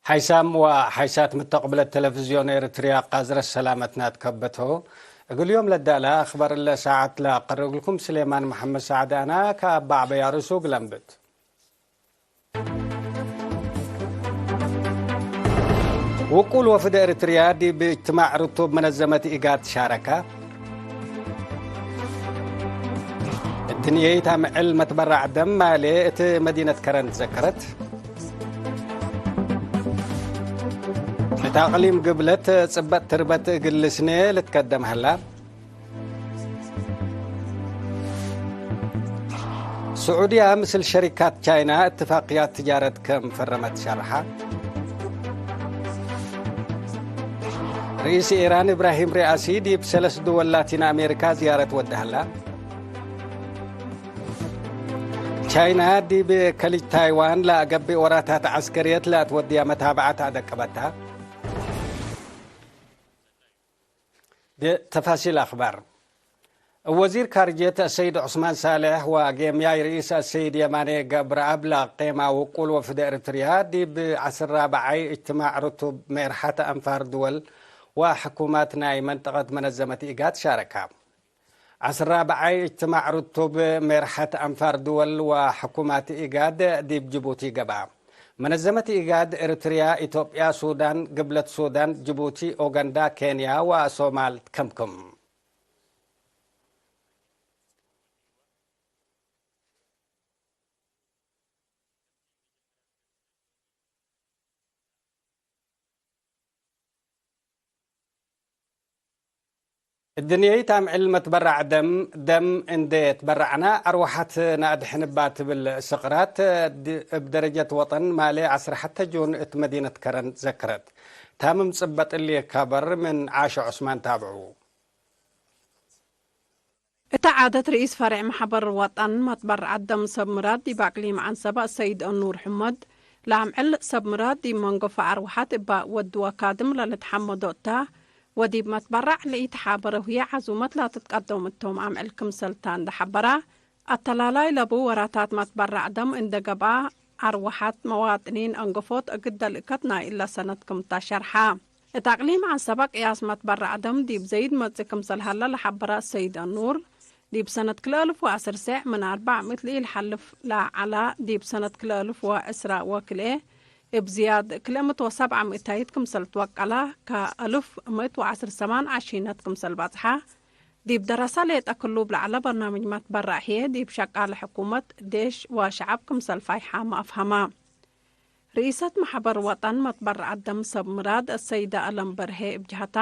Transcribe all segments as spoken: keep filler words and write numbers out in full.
ሓይሳም ወሓይሳት ምተቅብለት ተለፍዝዮን ኤርትርያ ቃዝረት ሰላመትና ትከበቶ። እግል ዮም ለዳለ አክበር እለ ሳዐት ለአቀርብልኩም ስሌማን መሐመድ ሳዕድ አና ከአባዕበያ ርእሱ ግለንብት። ውቁል ወፍድ ኤርትርያ ዲብ እጅትማዕ ርቱብ መነዘመት ኢጋድ ሻረከ። እድንየይት አምዕል መትበራዕ ደም ማሌ እት መዲነት ከረን ትዘከረት። እት አቅሊም ግብለት ጽበጥ ትርበት እግል ልስኔ ልትከደም ሀላ። ስዑድያ ምስል ሸሪካት ቻይና እትፋቅያት ትጃረት ከም ፈረመት ሸርሐ። ርኢስ ኢራን እብራሂም ሪኣሲ ዲብ ሰለስ ድወል ላቲን አሜሪካ ዝያረት ወደ ሀላ። ቻይና ዲብ ከልጅ ታይዋን ለአገብእ ወራታት ዐስከርየት ለአትወድያ መታብዐት አደቀበታ። ተፋሲል አክባር። ወዚር ካርጅየት አሰይድ ዑስማን ሳልሕ ወጌምያይ ርኢስ አሰይድ የማኔ ገብረአብ ለአቄማ ውቁል ወፍድ ኤርትርያ ዲብ ዐስር ራብዓይ እጅትማዕ ርቱብ ሜርሐት አንፋር ድወል ወሕኩማት ናይ መንጠቀት መነዘመት ኢጋድ ሻረካ። ዐስር ራብዓይ እጅትማዕ ርቱብ ሜርሐት አንፋር ድወል ወሕኩማት ኢጋድ ዲብ ጅቡቲ ገብአ። መነዘመት ኢጋድ ኤርትርያ፣ ኢትዮጵያ፣ ሱዳን፣ ግብለት ሱዳን፣ ጅቡቲ፣ ኡጋንዳ፣ ኬንያ ወሶማል ትከምክም። እድንየይት አምዕል መትበራዕ ደም፣ ደም እንዴ ትበራዕና አርወሐት ነአድሕን እባ ትብል ስቅራት፣ ድ-፣ እብ ደረጀት ወጠን ማሌ ዐስር ሐተ ጁን እት መዲነት ከረን ዘክረት። ታምም ጽበጥ እሊ ከበር ምን ዓሾ ዑስማን ታብዑ። እተ ዓደት ርኢስ ፈሬዕ መሐበር ወጠን መትበራዕ ደም ሰብ ምራድ ዲብ አቅሊም ዐንሰበ ሰይድ አኑር ሕመድ፣ ለአምዕል ሰብ ምራድ ዲብ መንገፎ አርወሐት እበ ወድ ወካድም ለልትሐመዶ እተ፣ ወዲብ መትበራዕ ለኢተሓበረ ህዬ ዐዙመት ላትትቀደም እቶም አምዕል ክምሰልታ እንደ ሐበራ፣ አተላላይ ለቡ ወራታት መትበራዕ ደም እንደ ገብአ፣ አርወሐት መዋጥኒን አንገፎት እግል ደልእከት ናይ እለ ሰነት ክምታ ሸርሐ። እት አቅሊም ዐንሰበ ቅያስ መትበራዕ ደም ዲብ ዘይድ መጽእ ክምሰል ሀለ ለሐበረ ሰይድ አኑር፣ ዲብ ሰነት ክልኤ አልፍ ወዐስር ሴዕ ምን አርበዕ ምእት ለኢልሐልፍ ለዐላ፣ ዲብ ሰነት ክልኤ አልፍ ወዐስራ ወክልኤ እብ ዝያድ ክልኤ ምእት ወሰብዓ ምእታይት ክምሰል ትወቀለ፣ ከአልፍ ምእት ወዐስር ሰማን ዐሺነት ክምሰል በጽሐ። ዲብ ደረሰ ሌጠ ክሉ እብ ለዐለ በርናምጅ መትበራዕ ህዬ፣ ዲብ ሸቃለ ሕኩመት፣ ዴሽ ወሸዐብ ክምሰል ፋይሐመ አፍሀመ። ርኢሰት መሕበር ወጠን መትበራዕ ደም ሰብ ምራድ አሰይደ አለም በርሄ እብ ጀሀታ፣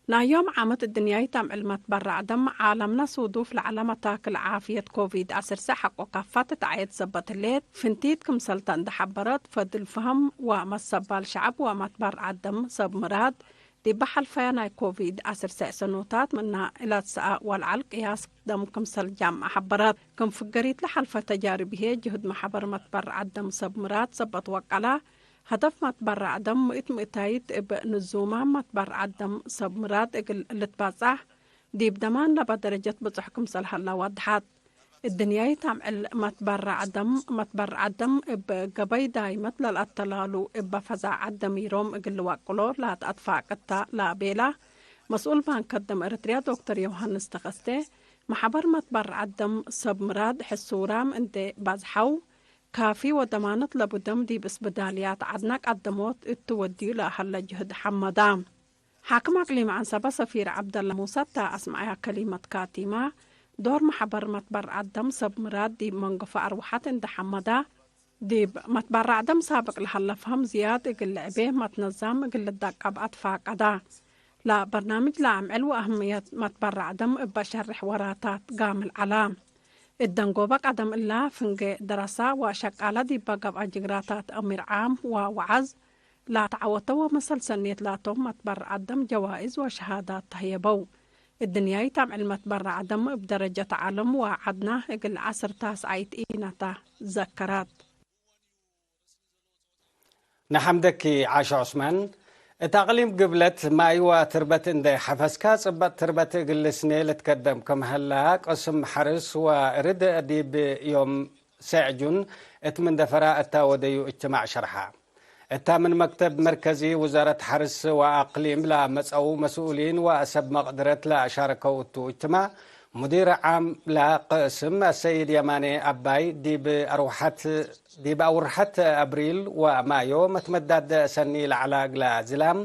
ናይ ዮም ዓመት እድንያይት አምዕል መትበራዕ ደም ዓለምነ ሱዱፍ ለዐለ መታክል ዓፍየት ኮቪድ ዐሰርተ ሐቆ ካፋ ትትዓየድ ሰበት ህሌት፣ ፍንቲት ክምሰልተ እንደ ሐበረት፣ ፈድል ፈህም ወመሰባል ሸዐብ ወመትበራዕ ደም ሰብ ምራድ፣ ዲበ ሐልፈየ ናይ ኮቪድ ዐሰርተ ሰኖታት ምና እላት ሰአ ወለዐል ቅያስ ደም ክምሰል ጃምዐ ሐበረት። ክም ፍገሪት ለሐልፈ ተጃርብ ህዬ፣ ጅህድ መሐበር መትበራዕ ደም ሰብ ምራድ ሰበት ወቀለ፣ ሀደፍ መትበራዕ ደም ምእት ምእታይት እብ ንዙማም መትበራዕ ደም ሰብ ምራድ እግል ልትባጻሕ፣ ዲብ ደማን ለበ ደረጀት ብጹሕ ክምሰል ሀላ ወድሐት። እድንያይት አምዕል መትበራዕ ደም፣ መትበራዕ ደም እብ ገበይ ዳይመት ለልአተላሉ እበ ፈዛዐት ደሚሮም እግል ልወቅሎ ለአትአትፋቅታ ለአቤላ መስኡል ባንከት ደም ኤረትርያ ዶክተር ዮሃንስ ተኸስተ፣ መሐበር መትበራዕ ደም ሰብ ምራድ ሕሱራም እንዴ ባዝሐው፣ ካፊ ወደማነት ለቡ ደም ዲብ እስብዳልያት ዐድነ ቀደሞት እቱ ወድዩ ለሀለ ጅህድ ሐመዳ። ሓክም አቅሊም ዐንሰበ ሰፊር ዐብደላ ሙሰ እተ አስመዐያ ከሊመት ካቲመ፣ ዶር መሐበር መትበርዐት ደም ሰብ ምራድ ዲብ መንገፎ አርወሐት እንዴ ሐመደ፣ ዲብ መትበራዕ ደም ሳብቅ ለሀለ ፈሀም ዝያድ እግል ልዕቤ መትነዛም እግል ልደቀብ አትፋቀደ። ለበርናምጅ ለአምዕል ወአህምየት መትበራዕ ደም እበ ሸርሕ ወራታት ጋምል ዐለ። እት ደንጎበ ቀደም እለ ፍንጌ ደረሰ ወሸቃለ ዲበ ገብአ ጅግራታት አሚር ዓም ወወዐዝ ለተዐወተ ወመሰል ሰኔት ላቶም መትበርዐት ደም ጀዋይዝ ወሸሃዳት ተህየበው። እድንያይት አምዕል መትበራዕ ደም እብ ደረጀት ዐለም ወዐድነ እግል ዐስር ታስዓይት ኢነተ ዘከረት። ነሐምደኪ ዓሾ ዑስማን። እት አቅሊም ግብለት ማይ ወትርበት እንዴ ሐፈዝከ፣ ጽበጥ ትርበት እግል ልስኔ ልትከደም ክም ሀላ፣ ቅስም ሐርስ ወእርድ ዲብ ዮም ሰዕ ጁን እት መንደፈራ እተ ወደዩ እጅትማዕ ሸርሐ። እታ ምን መክተብ መርከዚ ውዛረት ሐርስ ወአቅሊም ለመጽአው መስኡሊን ወሰብ መቅድረት ለአሻረከው እቱ እጅትማዕ፣ ሙዲር ዓም ለቅስም አሰይድ የማኔ አባይ፣ ዲብ አርወሐት፣ ዲብ አውርሐት አብሪል ወማዮ መትመዳድ ሰኒ ለዐለ እግለ ዝላም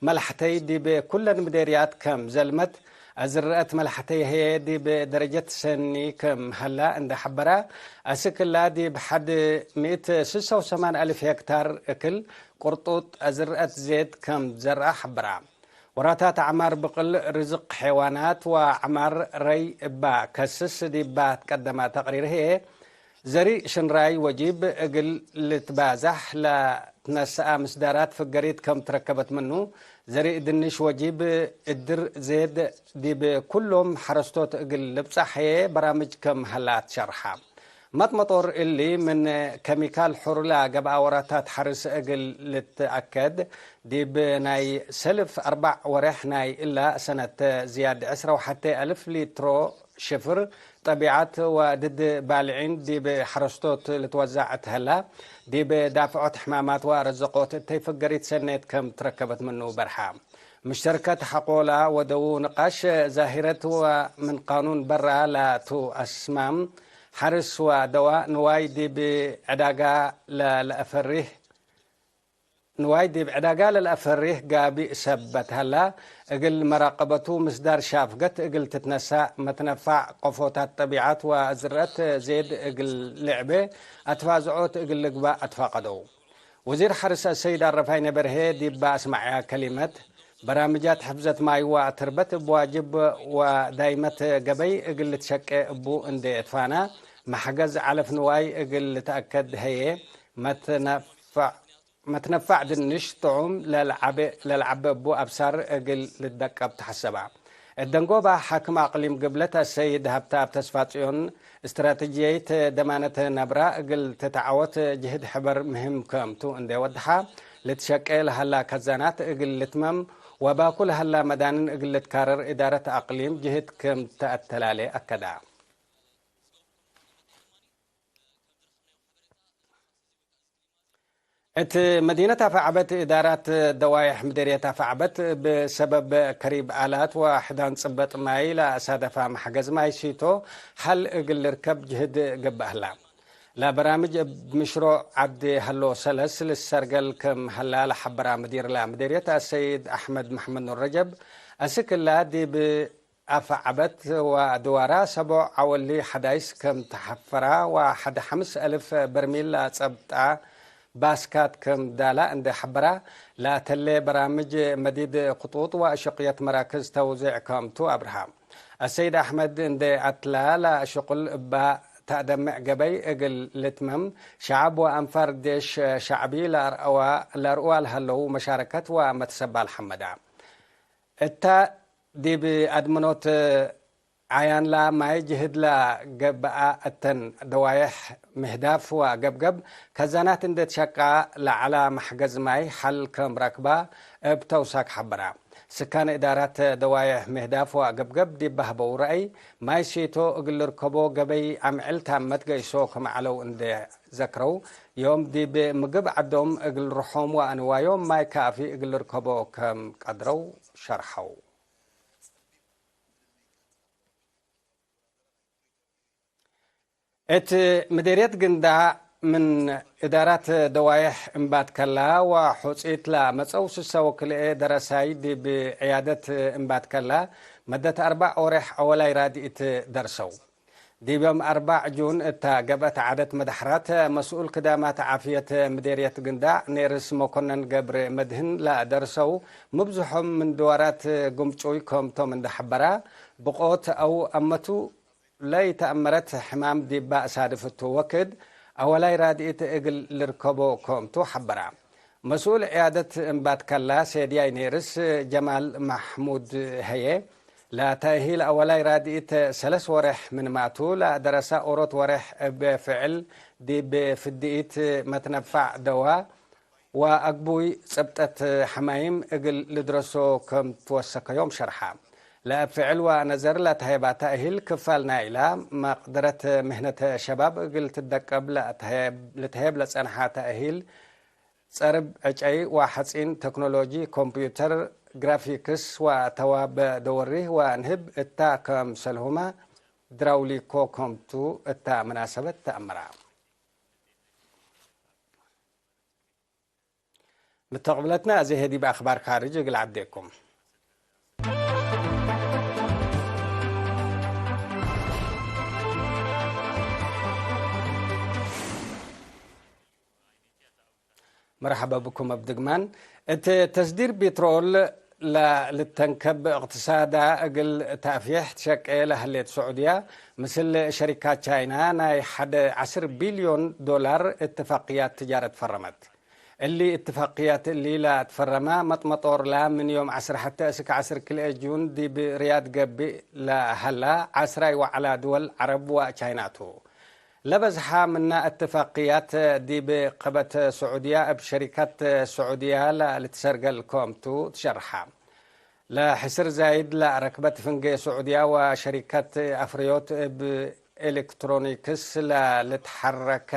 መልሐተይ፣ ዲብ ኩለን ምዴርያት ከም ዘልመት፣ አዝርአት መልሐተይ ህዬ ዲብ ደረጀት ሰኒ ክም ሀላ እንዴ ሐበረ፣ አስክ እላ ዲብ ሐድ ምእት ስሰ ወሰማን አልፍ ሄክታር እክል ቁርጡጥ አዝርአት ዜድ ከም ዘርአ ሐበረ። ወራታት አዕማር ብቅል ርዝቅ ሐይዋናት ወአዕማር ረይ እባ ከስስ ዲባ ትቀደመ ተቅሪር ህዬ፣ ዘሪእ ሽንራይ ወጂብ እግል ልትባዛሕ ለትነሰአ ምስዳራት ፍገሪት ከም ትረከበት ምኑ፣ ዘሪእ ድንሽ ወጂብ እድር ዜድ ዲብ ኩሎም ሐረስቶት እግል ልብጻሕ ህዬ በራምጅ ከም ሀላ ትሸርሐ። መጥመጦር እሊ ምን ከሚካል ሑር ለገብአ ወራታት ሐርስ እግል ልትአከድ፣ ዲብ ናይ ሰልፍ አርበዕ ወሬሕ ናይ እላ ሰነት ዝያድ ዕስራ ወሐቴ አልፍ ሊትሮ ሽፍር ጠቢዐት ወድድ ባልዒን ዲብ ሐረስቶት ልትወዛዕ እት ሀላ፣ ዲብ ዳፍዖት ሕማማት ወአረዘቆት እተይ ፍገሪት ሰኔት ከም ትረከበት ምኑ በርሐ። ምሽተርከት ሐቆላ ወደዉ ንቃሽ ዛሂረት ወምን ቃኑን በራ ላቱ አስማም ሐርስ ወደዋ ንዋይ ዲብ ዕዳጋ ለለአፈሪህ ንዋይ ዲብ ዕዳጋ ለለአፈሪህ ጋብእ ሰብ በትሀላ፣ እግል መራቀበቱ ምስዳር ሻፍገት እግል ትትነሳእ፣ መትነፋዕ ቀፎታት ጠቢዐት ወዝርአት ዜድ እግል ልዕቤ አትፋዝዖት እግል ልግባእ አትፋቀደው። ወዚር ሐርስ አሰይድ አረፋይነ በርሄ ዲብ አስመዐያ ከሊመት፣ በራምጃት ሕፍዘት ማይ ወትርበት እብ ዋጅብ ወዳይመት ገበይ እግል ልትሸቄ እቡ እንዴ እትፋና፣ መሕገዝ ዐለፍ ንዋይ እግል ልትአከድ ህዬ፣ መትነፋዕ መትነፋዕ ድንሽ ጥዑም ለልዓቤ፣ ለልዓቤ እቡ አብሳር እግል ልትደቀብ ተሐሰባ። እት ደንጎባ ሓክም አቅሊም ግብለት አሰይድ ሀብተአብ ተስፋጽዮን፣ እስትራተጅየይት ደማነት ነብራ እግል ትትዓወት ጅህድ ሕበር ምህም ክም ቱ እንዴ ወድሓ፣ ልትሸቄ ለሀላ ከዛናት እግል ልትመም ወባኩ ለሀላ መዳንን እግል ልትካረር እዳረት አቅሊም ጅህድ ክም ተአተላሌ አከዳ። እት መዲነት አፍዐበት እዳራት ደዋይሕ ምዴርየት አፍዐበት እብ ሰበብ ከሪብ አላት ወሕዳን ጽበጥ ማይ ለአሳደፋ መሕገዝ ማይ ሲቶ ሐል እግል ልርከብ ጅህድ ገብእ ህላ። ለበራምጅ እብ ምሽሮዕ ዐዲ ሀሎ ሰለስ ልሰርገል ክም ሀላ ለሐበራ ምዲርላ ምዴርየት አሰይድ አሕመድ መሐመድ ኑር ረጀብ፣ አስክ እላ ዲብ አፍዐበት ወአድዋራ ሰቦዕ አወሊ ሐዳይስ ክም ተሐፈራ ወሐደ ሐምስ አልፍ በርሚል ለአጸብጣ ባስካት ክም ዳላ እንዴ ሐበራ፣ ለአተሌ በራምጅ መዲድ ክጡጥ ወአሽቅየት መራክዝ ተውዜዕ ክም ቱ አብርሃ። አሰይድ አሕመድ እንዴ አትላ፣ ለሽቁል እባ ተአደምዕ ገበይ እግል ልትመም፣ ሸዐብ ወአንፋር ዴሽ ሸዕቢ ለአርአዋ፣ ለአርአዋ ለሀለው መሻረከት ወመትሰባል ሐመዳ። እታ ዲብ አድምኖት ዓያንላ ማይ ጅህድ ለገብአ እተን ደዋየሕ ምህዳፍ ወገብገብ ከዛናት እንዴ ትሸቃ ለዐላ መሕገዝ ማይ ሐል ክም ረክባ እብ ተውሳክ ሐበራ። ስካን እዳራት ደዋየሕ ምህዳፍ ወገብገብ ዲብ በህበው ረአይ፣ ማይ ሴቶ እግል ልርከቦ ገበይ አምዕል ታመት ገይሶ ክም ዐለው እንዴ ዘክረው፣ ዮም ዲብ ምግብ ዐዶም እግል ርሖም ወአንዋዮም ማይ ካፊ እግል ልርከቦ ክም ቀድረው ሸርሐው። እት ምዴርየት ግንዳዕ ምን እዳራት ደዋየሕ እምባትከላ ወሑጺት ለመጸው ስሰ ወክልኤ ደረሳይ ዲብ ዕያደት እምባትከላ መደት አርበዕ ኦሬሕ አወላይ ራድኢት ደርሰው። ዲብ ዮም አርበዕ ጁን እተ ገብአት ዐደት መድሐራት መስኡል ክዳማት ዓፍየት ምዴርየት ግንዳዕ ኔርስ መኮነን ገብረ መድህን ለደርሰው፣ ምብዝሖም ምን ድዋራት ግምጩይ ክምቶም እንዴ ሐበራ፣ ብቆት አው አመቱ ለኢተአመረት ሕማም ዲባ አሳድፍ እቱ ወክድ፣ አወላይ ራድኢት እግል ልርከቦ ክምቱ ሐበራ። መስኡል ዕያደት እምባትከላ ሴድያይ ኔርስ ጀማል ማሕሙድ ህዬ፣ ለተእሂል አወላይ ራድኢት ሰለስ ወሬሕ ምንማቱ፣ ለደረሰ ኦሮት ወሬሕ እብ ፍዕል ዲብ ፍድኢት መትነፋዕ ደዋ፣ ወአግቡይ ጽብጠት ሐማይም እግል ልድረሶ ከም ትወሰከዮም ሸርሐ። ለእብ ፍዕል ወነዘር ለተሀየባ ተእሂል ክፋል ናይላ መቅደረት ምህነት ሸባብ እግል ትደቀብ ለተሀየብ፣ ልትሀየብ ለጸንሐ ተእሂል ጸርብ ዕጨይ ወሐጺን፣ ተክኖሎጂ፣ ኮምፕዩተር ግራፊክስ ወተዋበ ደወሪህ ወንህብ እታ፣ ከምሰልሁመ ድራውሊኮ ከምቱ እታ መናሰበት ተአመረ። ምተቅብለትነ አዜ ዲብ አክባር ካርጅ እግል ዐዴኩም። መርሐበ ብኩም እብ ድግማን። እት ተስዲር ቢትሮል ለልተንከብ እቅትሳዳ እግል ተአፍየሕ ትሸቄ ለህሌት ስዑድያ፣ ምስል ሸሪካት ቻይና ናይ ሐደ ዐስር ቢልዮን ዶላር እትፋቅያት ትጃረት ፈረመት። እሊ እትፋቅያት እሊ ለትፈረመ መጥመጦር ላ ምን ዮም ዐስር ሐቴ እስክ ዐስር ክልኤ ጁን ዲብ ርያድ ገብእ ለሀላ ዐስራይ ወዐላ ድወል ዐረብ ወቻይና ቱ። ለበዝሐ ምና እትፋቅያት ዲብ ቀበት ስዑድያ እብ ሸሪካት ስዑድያ ለልትሰርገል ኮም ቱ ትሸርሐ። ለሕስር ዛይድ ለረክበት ፍንጌ ስዑድያ ወሸሪካት አፍርዮት እብ ኤሌክትሮኒክስ ለልትሐረከ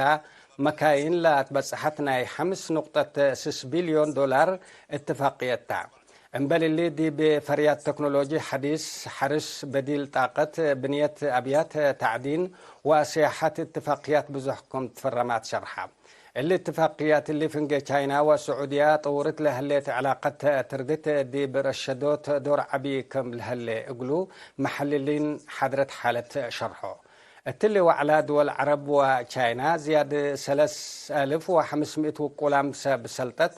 መካይን ለአትበጽሐት ናይ ሐምስ ንቁጠት ስስ ቢልዮን ዶላር እትፋቅየት ተ። እምበል እሊ፣ ዲብ ፈርያት ተክኖሎጂ ሐዲስ፣ ሐርስ፣ በዲል ጣቀት፣ ብንየት አብያት፣ ታዕዲን ወአስያሐት እትፋቅያት ብዙሕ ክም ትፈረማት ሸርሐ። እሊ እትፋቅያት እሊ፣ ፍንጌ ቻይና ወስዑድያ ጥውርት ለህሌት ዕላቀት ትርድት፣ ዲብ ረሸዶት ዶር ዐቢ ክም ለህሌ እግሉ፣ መሐልሊን ሓድረት ሓለት ሸርሖ። እትሊ ወዕላ ድወል ዐረብ ወቻይና ዝያድ ሰለስ አልፍ ወሐምስ ምእት ውቁላም ሰብ ሰልጠት፣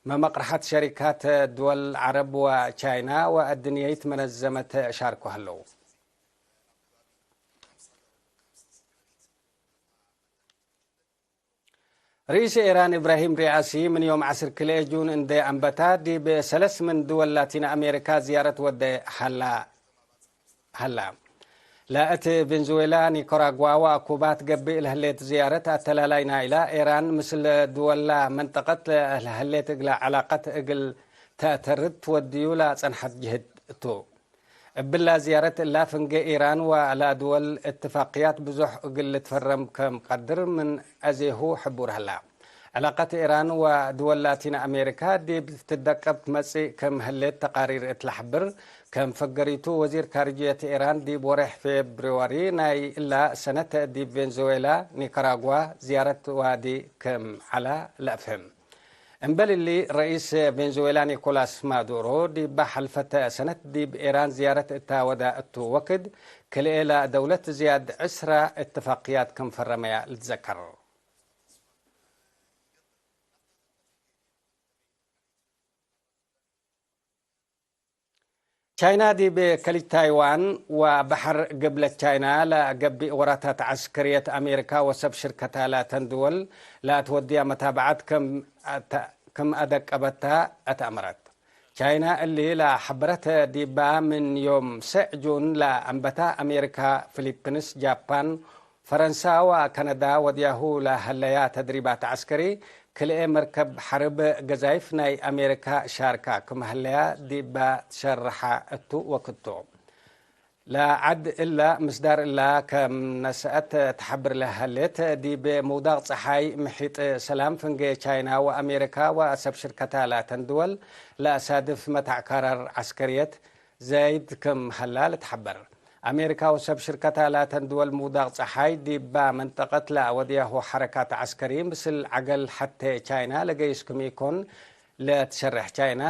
መመቅርሐት ሸሪካት ድወል ዐረብ ወቻይና ወአድንየይት መነዘመት ሻርኮ ህለው። ርኢስ ኤራን ኢብራሂም ሪኣሲ ምን ዮም ዐስር ክልኤ ጁን እንዴ አንበታ፣ ዲብ ሰለስ ምን ድወል ላቲን አሜሪካ ዝያረት ወደ ሀላ፣ ሀላ። ለእት ቬንዙዌላ፣ ኒካራጓ ወኩባት ገብእ ለህሌት ዝያረት አተላላይ ናይላ፣ ኤራን ምስል ድወላ መንጠቀት ለህሌት እግላ ዐላቀት እግል ተአተርድ ትወድዩ ለጸንሐት ጅህድ ቱ። እብላ ዝያረት እላ ፍንጌ ኢራን ወለድወል እትፋቅያት ብዙሕ እግል ልትፈረም ከም ቀድር ምን አዜሁ ሕቡር ሀላ። ዕላቀት ኢራን ወድወል ላቲን አሜሪካ ዲብ ትደቀብ ትመጽእ ከም ህሌት ተቃሪር እት ለሐብር። ከም ፈገሪቱ ወዚር ካርጅየት ኢራን ዲብ ወሬሕ ፌብርዋሪ ናይ እላ ሰነት ዲብ ቬንዙዌላ፣ ኒካራጓ ዝያረት ዋዲ ከም ዐላ ለአፍህም። እምበል እሊ፣ ረኢስ ቬንዙዌላ ኒኮላስ ማዱሮ፣ ዲባ ሐልፈተ ሰነት ዲብ ኤራን ዝያረት እታ ወዳ እቱ ወክድ፣ ክልኤ ለደውለት ዝያድ ዕስራ እትፋቅያት ክም ፈረመያ ልትዘከር። ቻይና ዲብ ከሊጅ ታይዋን ወበሐር ግብለት ቻይና ለገብእ ወራታት ዐስከርየት አሜሪካ ወሰብ ሽርከታ ላተን ድወል ለአትወድያ መታብዐት ክም አተ-፣ ክም አደቀበታ አትአመረት። ቻይና እሊ ለሐበረት ዲባ ምን ዮም ሰዕ ጁን ለአንበታ አሜሪካ፣ ፊሊፒንስ፣ ጃፓን፣ ፈረንሳ ወከነዳ ወድያሁ ለሀለያ ተድሪባት ዐስከሪ፣ ክልኤ መርከብ ሐርብ ገዛይፍ ናይ አሜሪካ ሻርካ ክም ሀለያ ዲባ ትሸርሐ እቱ ወክድ ቱ። ለዐድ እላ ምስዳር እላ ከም ነሰአት ተሐብር ለሀሌት፣ ዲብ ምውዳቅ ጸሓይ ምሒጥ ሰላም ፍንጌ ቻይና ወአሜሪካ ወሰብ ሽርከታ ላተን ድወል ለአሳድፍ መታዕ ካራር ዐስከርየት ዛይድ ክም ሀላ ልትሐበር። አሜሪካ ወሰብ ሽርከታ ላተን ድወል ምውዳቅ ጸሓይ ዲባ መንጠቀት ለአወድያሁ ሐረካት ዐስከሪ ምስል ዐገል ሐቴ ቻይና ለገይስ ክም ኢኮን ለትሸሬሕ ቻይና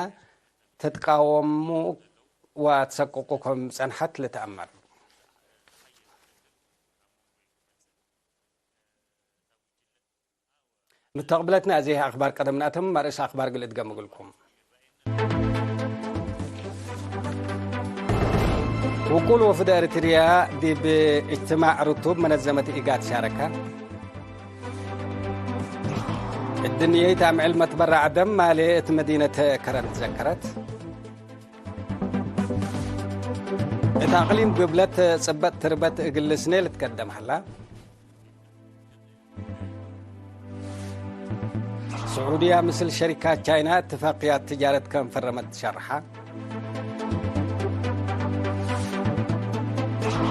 ትትቃወሙ ወትሰቅቁ ክም ጸንሐት ልትአመር። ምተቅብለትነ አዜ አክባር ቀደም ነአትም፣ መርእስ አክባር እግል እድገም እግልኩም። ውቁል ወፍድ ኤሪትርያ ዲብ እጅትማዕ ርቱብ መነዘመት ኢጋድ ሻረከ። እድንየይት አምዕል መትበረዕ ደም ማሌ እት መዲነት ከረን ትዘከረት። እት አቅሊም ግብለት ጽበጥ ትርበት እግል ልስኔ ልትቀደም ሀላ። ስዑድያ ምስል ሸሪካት ቻይና እትፋቅያት ትጃረት ከም ፈረመት ሸርሐ።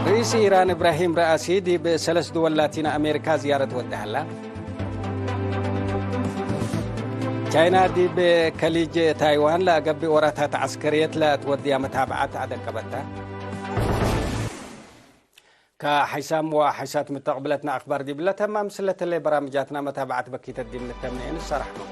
ርኢስ ኢራን እብራሂም ረአሲ ዲብ ሰለስ ድወል ላቲን አሜሪካ ዝያረት ወደ ሀላ። ቻይና ዲብ ከሊጅ ታይዋን ለገብእ ወራታት ዐስከርየት ለትወድያ መታብዓት አደቀበታ። ከሐይሳም ወሐይሳት ምተቅብለትና አክባር ዲብ ለተማም ስለተለ በራምጃትና መታብዓት በኪተት ዲብ ንተምኔ እንሰራሕኩም።